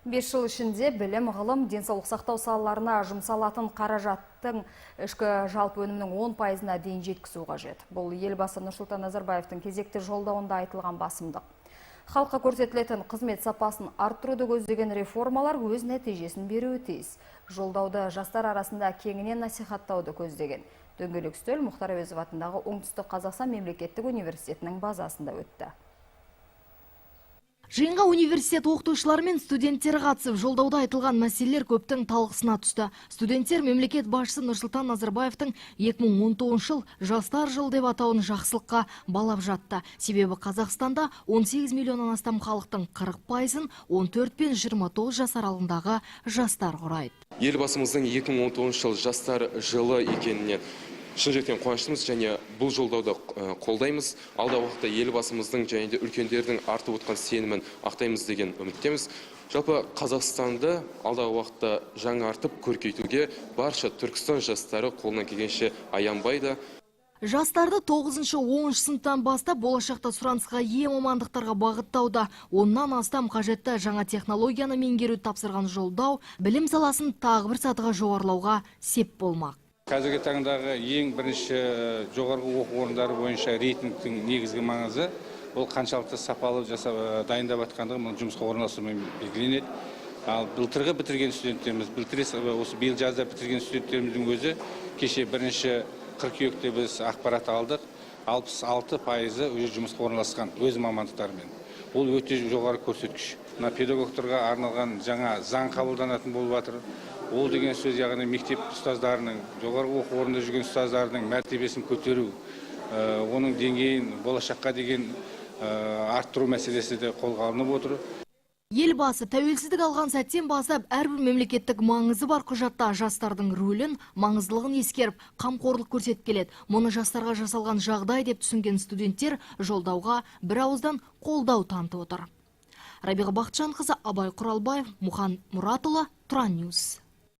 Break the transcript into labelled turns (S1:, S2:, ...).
S1: 5 жыл ішінде білім, ғылым, денсаулық сақтау салаларына жұмсалатын қаражаттың ішкі жалпы өнімнің 10%-ына дейін жеткізу қажет. Бұл Елбасы Нұрсұлтан Назарбаевтың кезекті жолдауында айтылған басымдық. Халыққа көрсетілетін қызмет сапасын арттыруды көздеген реформалар өз нәтижесін беруі тиіс. Жолдауды жастар арасында кеңінен насихаттауды көздеген. Дөңгелек үстел Мұхтар Әуезов атындағы Оңтүстік Қазақстан мемлекеттік университетінің базасында өтті.
S2: Жиынға университет оқытушылары мен студенттері қатысып, жолдауда айтылған мәселелер көптің талқысына түсті. Студенттер мемлекет басшысы Нұрсұлтан Назарбаевтың 2019 жыл жастар жылы деп атауын жақсылыққа балап жатты. Себебі Қазақстанда 18 миллионнан астам халықтың 40%-ын 14 пен 29 жас аралығындағы жастар құрайды.
S3: Елбасымыздың 2019 жыл жастар жылы екеніне шын жүректен қуаныштымыз және бұл жолдауды қолдаймыз. Алдағы уақытта Елбасымыздың және де үлкендердің артып отқан сенімін ақтаймыз деген үміттеміз. Жалпы, Қазақстанды алдағы уақытта жаңартып, көркейтуге барша Түркістан жастары қолынан келгенше аянбайды.
S2: Жастарды 9-10 сыныптан бастап болашақта сұранысқа ие мамандықтарға бағыттауда, 10-нан астам қажетті жаңа технологияны меңгеруді тапсырған жолдау білім саласын тағы бір сатыға жоғарылауға сеп болмақ.
S4: Қазіргі таңдағы ең бірінші жоғарғы оқу орындары бойынша рейтингтің негізгі маңызы ол қаншалықты сапалы жасап, дайындап жатқандығы, мұны жұмысқа орналасумен белгіленеді. Ал былтырғы бітірген студенттеріміз, былтыр, осы биыл жазда бітірген студенттеріміздің өзі, кеше, 1 қыркүйекте біз ақпарат алдық, 66%-ы уже жұмысқа орналасқан өз мамандықтарымен. Ол өте жоғары көрсеткіш. Мына педагогтарға арналған жаңа заң қабылданатын болып жатыр. Ол деген сөз, яғни мектеп ұстаздарының, жоғарғы оқу орнында жүрген ұстаздардың мәртебесін көтеру, оның деңгейін болашаққа деген арттыру мәселесі де қолға алынып отыр.
S2: Елбасы тәуелсіздік алған сәттен бастап әрбір мемлекеттік маңызы бар құжатта жастардың рөлін, маңыздылығын ескеріп, қамқорлық көрсетіп келеді. Мұны жастарға жасалған жағдай деп түсінген студенттер жолдауға бір ауыздан қолдау танытып отыр. Рабиға Бақытжанқызы, Абай Құралбаев, Мұхан Мұратұлы, Тұран Ньюс.